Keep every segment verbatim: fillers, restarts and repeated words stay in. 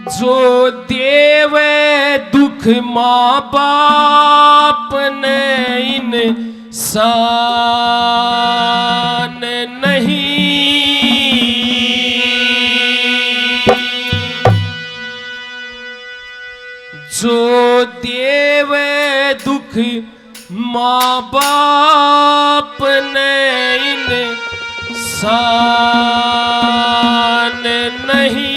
जो देवे दुख माँ बाप ने, इंसान नहीं। जो देवे दुख माँ बाप ने, इंसान नहीं।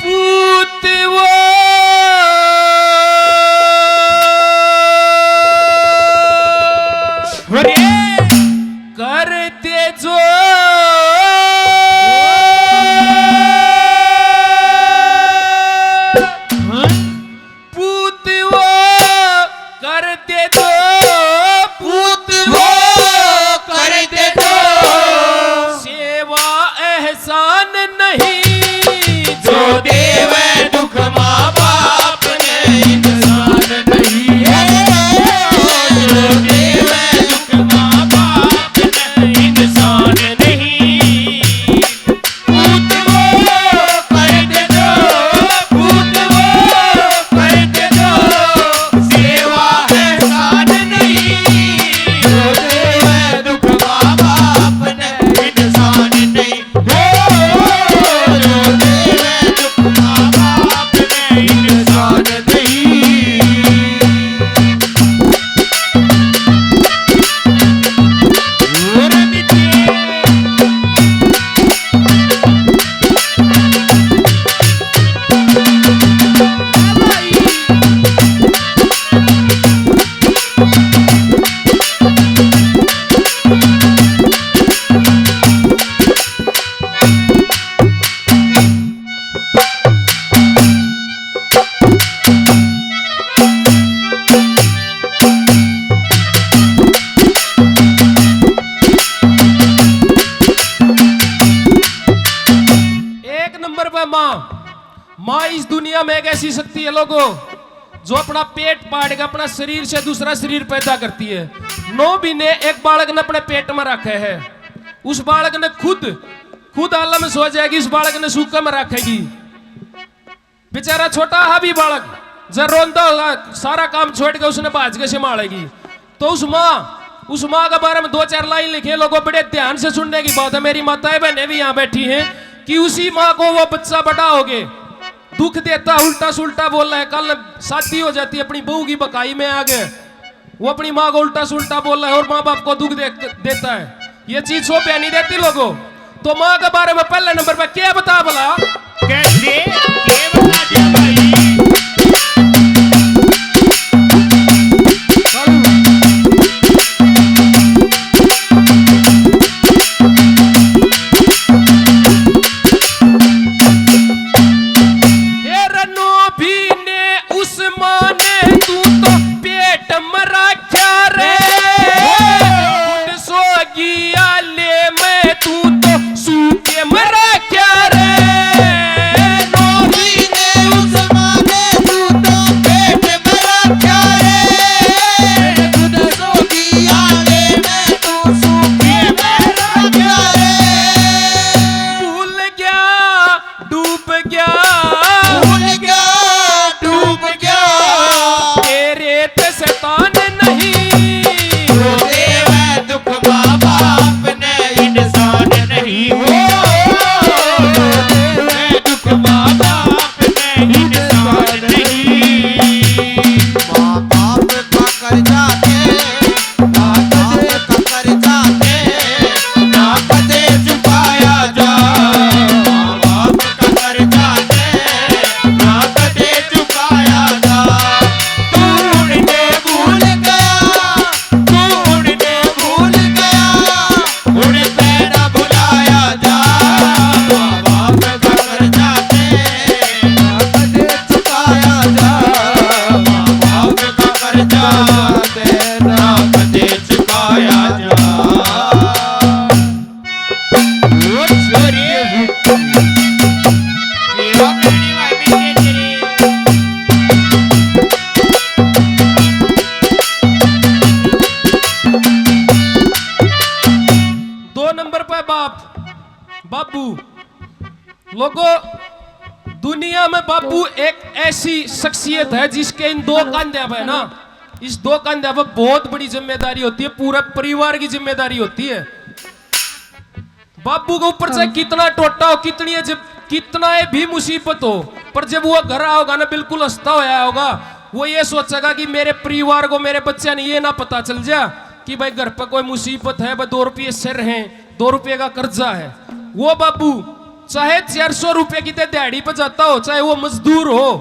पूत वो अरे! करते जो पूत वो करते जो, पूत वो करते जो, सेवा एहसान नहीं। जो देवे दुख माँ बाप ने, इंसान नहीं है। जो देवे दुख माँ बाप ने, इंसान नहीं। पूत वो कर दे दो, पूत वो कर दे दो, सेवा एहसान नहीं। जो देवे दुख माँ बाप ने, इंसान नहीं। ओ, जो देवे दुख माँ बाप ने, इंसान नहीं। एक नंबर पे माँ। माँ इस दुनिया में एक ऐसी शक्ति है लोगों, जो अपना पेट पाड़ के अपना शरीर से दूसरा शरीर पैदा करती है। नौ महीने एक बालक ने अपने पेट में रखे है। उस बालक ने खुद, खुद आलम सो जाएगी, उस बालक ने सूखे में रखेगी। बेचारा छोटा हा भी बालक जब रोंदा होगा, सारा काम छोड़ के उसने भाज के संभालेगी। तो उस माँ, उस माँ के बारे में दो चार लाइन लिखे लोगों, बड़े ध्यान से सुनने की बात है। मेरी माताएं बहनें भी यहाँ बैठी हैं कि उसी माँ को वो बच्चा बड़ा हो गए, दुख देता, उल्टा सुल्टा बोला है। कल शादी हो जाती, अपनी बहू की बकाई में आ गए, वो अपनी माँ को उल्टा सुल्टा बोला है और माँ बाप को दुख दे, देता है। ये चीज शोभा नहीं देती लोगों। तो माँ के बारे में पहले नंबर पे क्या बता भला? कैसे? क्या बता दिया भाई? हे रनो भी ने उस माँ ने तू तो पेट में रखा रे। खुद सोगी आले में तू तो सूखे में रखा रे। नोरी ने उस माँ ने पे बाप, बाबू। लोगों, दुनिया में बाबू एक ऐसी शख्सियत है जिसके इन दो कंधों पे ना, इस दो कंधों पे बहुत बड़ी जिम्मेदारी होती है, पूरे परिवार की जिम्मेदारी होती है। बाबू के ऊपर चाहे हाँ। कितना टोटा हो, कितनी है, जब कितना है भी मुसीबत हो, पर जब वो घर आओगा ना, बिल्कुल हंसता होया होगा। वो ये सोचेगा कि मेरे परिवार को, मेरे बच्चों ने ये ना पता चल जा कि भाई घर पर कोई मुसीबत है, भाई दो रुपये सिर हैं, दो रुपये का कर्जा है। वो बाबू चाहे चार सौ रुपये की ते दिहाड़ी पर जाता हो, चाहे वो मजदूर हो,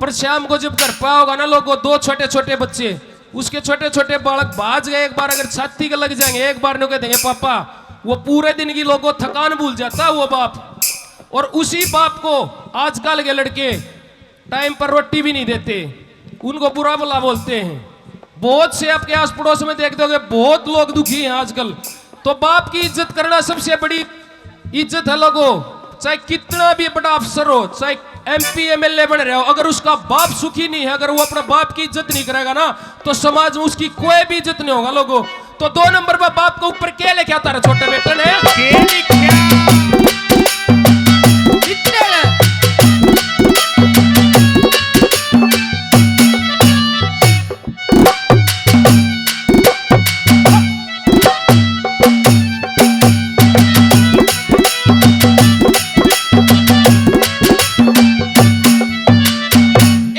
पर शाम को जब घर पर आओगा ना लोगों, दो छोटे छोटे बच्चे, उसके छोटे छोटे बालक भाज गए, एक बार अगर छाती के लग जाएंगे, एक बार न्यू कह देंगे पापा, वो पूरे दिन की लोगों थकान भूल जाता है वो बाप। और उसी बाप को आजकल के लड़के टाइम पर रोटी भी नहीं देते, उनको बुरा भला बोलते हैं। बहुत से आपके आस पड़ोस में देख दोगे, बहुत लोग दुखी हैं आजकल। तो बाप की इज्जत करना सबसे बड़ी इज्जत है लोगों। चाहे कितना भी बड़ा अफसर हो, चाहे एमपी एमएलए बन रहा हो, अगर उसका बाप सुखी नहीं है, अगर वो अपना बाप की इज्जत नहीं करेगा ना, तो समाज में उसकी कोई भी इज्जत नहीं होगा लोगों। तो दो नंबर पर बाप के ऊपर के लिखा तारा छोटे बेटे ने? के लिखा? कितने ने?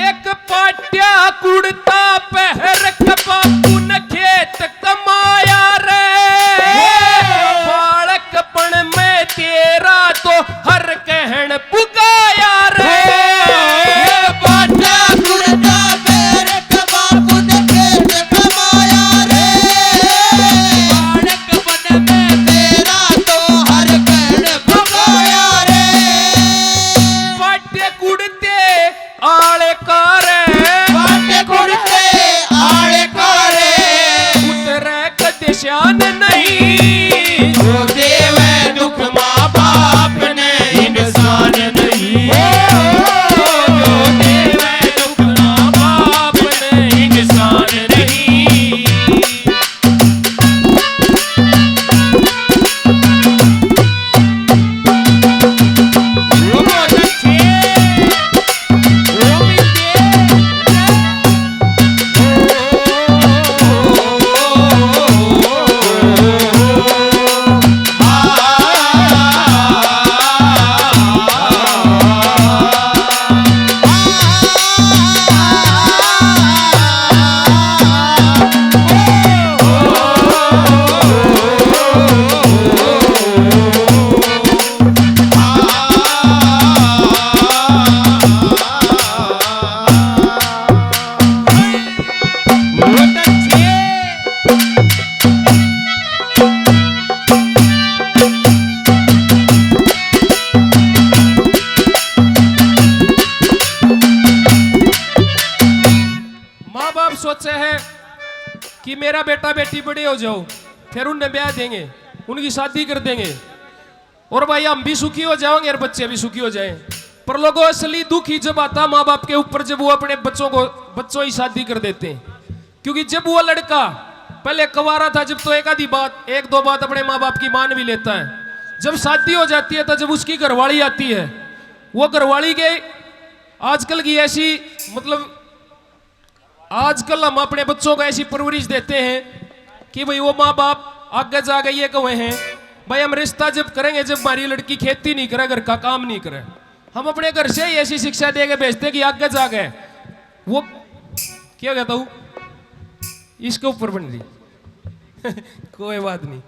एक पाटिया कुड़ता पहर के बापू ने खेत कमाया रे। बालकपण में तेरा तो हर कहण पुगाया रे। बाटा कुड़ता पहर के बापू ने खेत कमाया रे। बालकपण में तेरा तो हर कहण पुगाया रे। पाटे कुड़ते आले कारे। पाटे कुड़ते आले कारे। उतरे कदे शान नहीं। जो देवे दुख माँ बाप ने इंसान नहीं। ओ, जो देवे दुख माँ बाप ने इंसान नहीं। माँ बाप सोचे हैं कि मेरा बेटा बेटी बड़े हो जाओ, फिर उन्हें ब्याह देंगे, उनकी शादी कर देंगे, और भाई हम भी सुखी हो जाएंगे और बच्चे भी सुखी हो जाएं। पर लोगों, असली दुख ही जब आता माँ बाप के ऊपर, जब वो अपने बच्चों को, बच्चों ही शादी कर देते हैं। क्योंकि जब वो लड़का पहले कुंवारा था, जब तो एक आधी बात, एक दो बात अपने माँ बाप की मान भी लेता है। जब शादी हो जाती है तो जब उसकी घरवाली आती है, वो घरवाली के आजकल की ऐसी, मतलब, आजकल हम अपने बच्चों को ऐसी परवरिश देते हैं कि भाई वो माँ बाप आगे जाके ये कहे हैं, भाई हम रिश्ता जब करेंगे जब हमारी लड़की खेती नहीं करे, घर का काम नहीं करे। हम अपने घर से ही ऐसी शिक्षा दे के भेजते कि आगे जाके वो क्या कहता हूँ, इसके ऊपर बन रही कोई बात नहीं।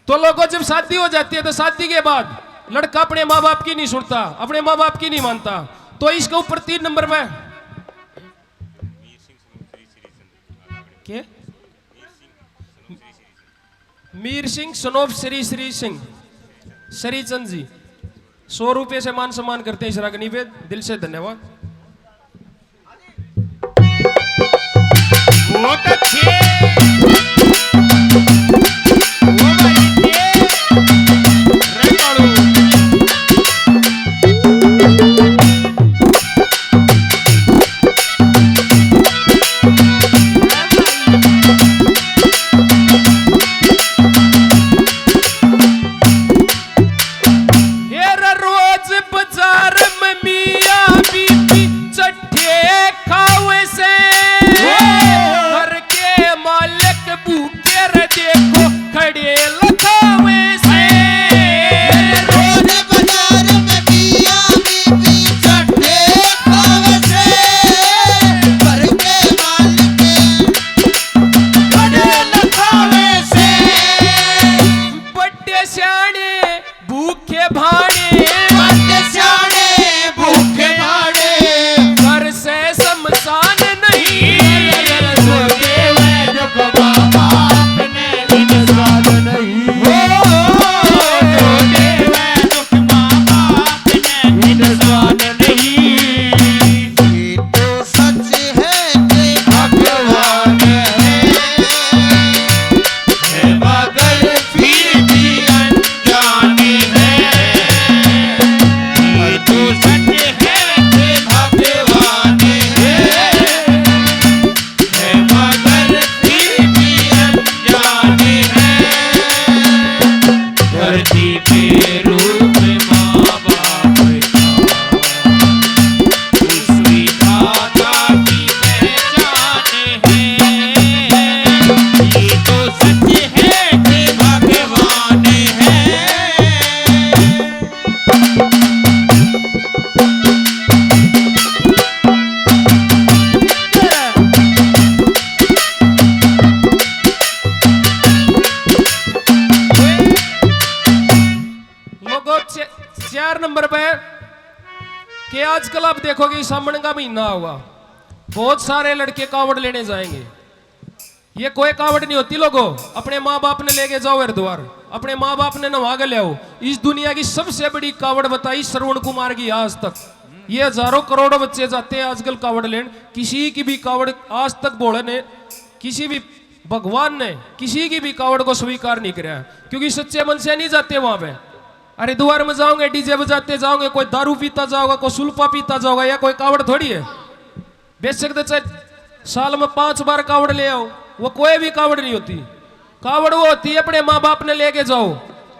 तो लोगों, जब शादी हो जाती है तो शादी के बाद लड़का अपने माँ बाप की नहीं सुनता, अपने माँ बाप की नहीं मानता, तो इसके ऊपर तीन नंबर में के? मीर सिंह सनोफ श्री श्री सिंह, श्री चंद जी, सौ रुपये से मान सम्मान करते हैं इस रागनी पे, दिल से धन्यवाद। बहुत अच्छे। वो भाई के। रे कालू। स्याणे भूखे भाणे, मत स्याणे भूखे भाणे। घर से शमशान नहीं, जो देवे दुख माँ बाप ने इंसान नहीं। हो, जो देवे दुख माँ बाप ने इंसान नहीं। ये तो सच है कि भगवान है, है मगर फिर भी अनजान है। ये तो सच है कि भगवान है, है मगर फिर भी अनजान है। धरती पे रूप माँ बाप का, उसकी दाता की पहचान है। ये तो सच है कि भगवान है। लोगों, चे-, चार नंबर पे कि आजकल आप देखोगे, सामण का महीना होगा, बहुत सारे लड़के कावड़ लेने जाएंगे। ये कोई कावड़ नहीं होती लोगों, अपने माँ बाप ने लेके जाओ हरिद्वार, अपने माँ बाप ने नवा के ले आओ। इस दुनिया की सबसे बड़ी कावड़ बताई श्रवण कुमार की आज तक। ये हजारों करोड़ों बच्चे जाते हैं आजकल कावड़ लेन, किसी की भी कावड़ आज तक भोले ने, किसी भी भगवान ने किसी की भी कावड़ को स्वीकार नहीं कराया, क्योंकि सच्चे मन से नहीं जाते वहां पे। हरिद्वार में जाओगे, डीजे बजाते जाओगे, कोई दारू पीता जाओगा, कोई सुल्फा पीता जाओगा, या कोई कावड़ थोड़ी है। बेशक तो चाहे साल में पांच बार कावड़ ले आओ, वो कोई भी कावड़ नहीं होती। कावड़ वो होती है अपने माँ बाप ने लेके जाओ,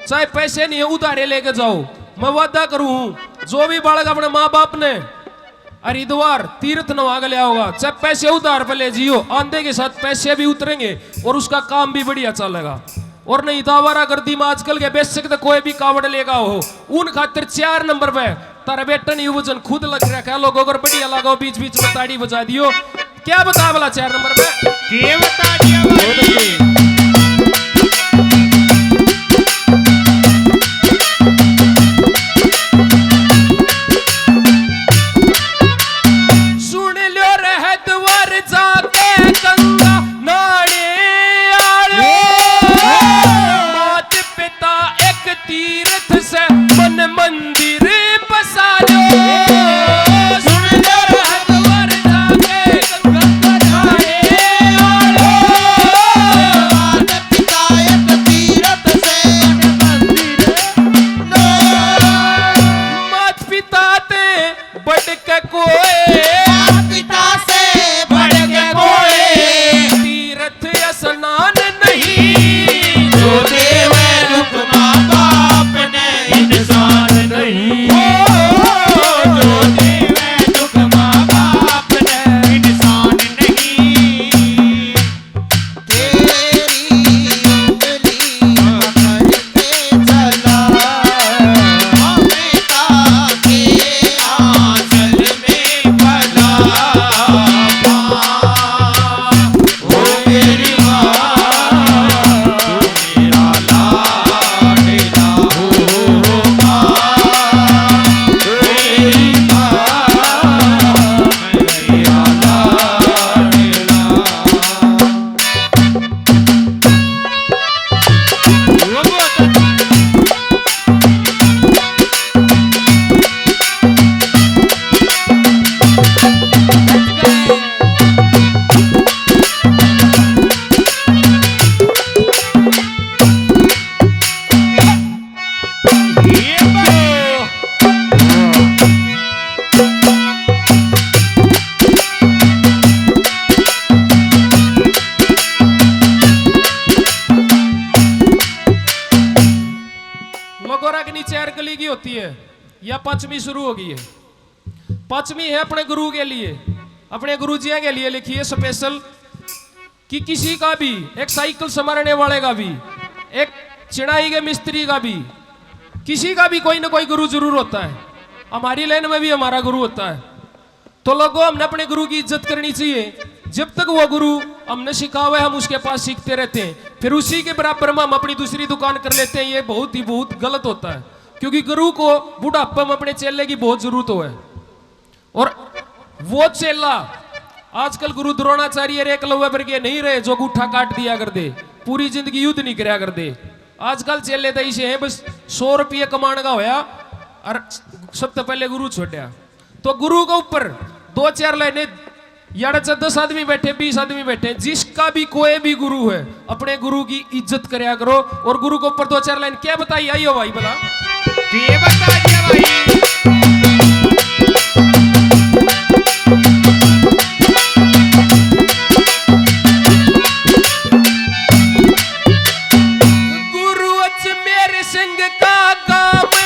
चाहे पैसे नहीं है उधारे लेके जाओ। मैं वादा करूं हूं, जो भी बालक अपने माँ बाप ने हरिद्वार तीर्थ नवा के ले आओगा, चाहे पैसे उधार पे ले जियो, आंदे के साथ पैसे भी उतरेंगे और उसका काम भी बढ़िया चलेगा। और नहीं तो आवारागर्दी में आजकल के बेशक तो कोई भी कावड़ लेगा हो, उन खातिर चार नंबर पे तारा बेटा ने युवजन खुद लग रखा है। लोगों, अगर बढ़िया लगा हो, बीच बीच में ताड़ी बजा दियो। क्या बता भला चार नंबर पे? के बता दिया भाई? सुन लो रे हरिद्वार जाके गंगा नहाने आलो, मात पिता एक तीर्थ से मन मंदिर बसा लो। सुन लो रे हरिद्वार जाके गंगा नहाने आलो, मात पिता एक तीर्थ से मन मंदिर, मात पिता ते बढ़ के कोई, मात पिता से बढ़ के कोई तीर्थ स्नान नहीं। जो देवे दुख माँ बाप ने इंसान नहीं। ओ, जो देवे दुख माँ बाप ने इंसान नहीं। तेरी उंगली पकड़ के चला, ममता के आंचल में पला। ओ मेरी माँ, तू मेरा लाडला होगा। तेरी माँ, मेरा लाडला। लोगों, रागनी चार कली की होती है, या पांचवी शुरू हो गई है। पांचवी है अपने गुरु के लिए, अपने गुरुजियां के लिए लिखी है स्पेशल। कि किसी का भी, एक साइकिल संवारने वाले का भी, एक चिड़ाई के मिस्त्री का भी, किसी का भी कोई ना कोई गुरु जरूर होता है। हमारी लाइन में भी हमारा गुरु होता है। तो लोगों, हमने अपने गुरु की इज्जत करनी चाहिए। जब तक वो गुरु हमने सिखावे, हम उसके पास सीखते रहते हैं। फिर उसी के बराबर में हम अपनी दूसरी दुकान कर लेते हैं। ये बहुत ही, बहुत गलत होता है, क्योंकि गुरु को बुढ़ापे में अपने चेले की बहुत जरूरत हो है। और वो चेला आजकल गुरु द्रोणाचार्य रे एकलव्य वर्गे नहीं रहे, जो अंगूठा काट दिया कर दे, पूरी जिंदगी युद्ध नहीं करया कर दे। आजकल चेले तो इसे हैं, बस सौ रुपये कमाने का होया और सबसे पहले गुरु छोड़ा। तो गुरु के ऊपर दो चार लाइनें, यार, चाहे दस आदमी बैठे, बीस आदमी बैठे, जिसका भी कोई भी गुरु है, अपने गुरु की इज्जत करया करो। और गुरु के ऊपर दो चार लाइन क्या बताई, आइयो भाई, भला। ये बता दिया भाई। गुरु अजमेर सिंह का गाम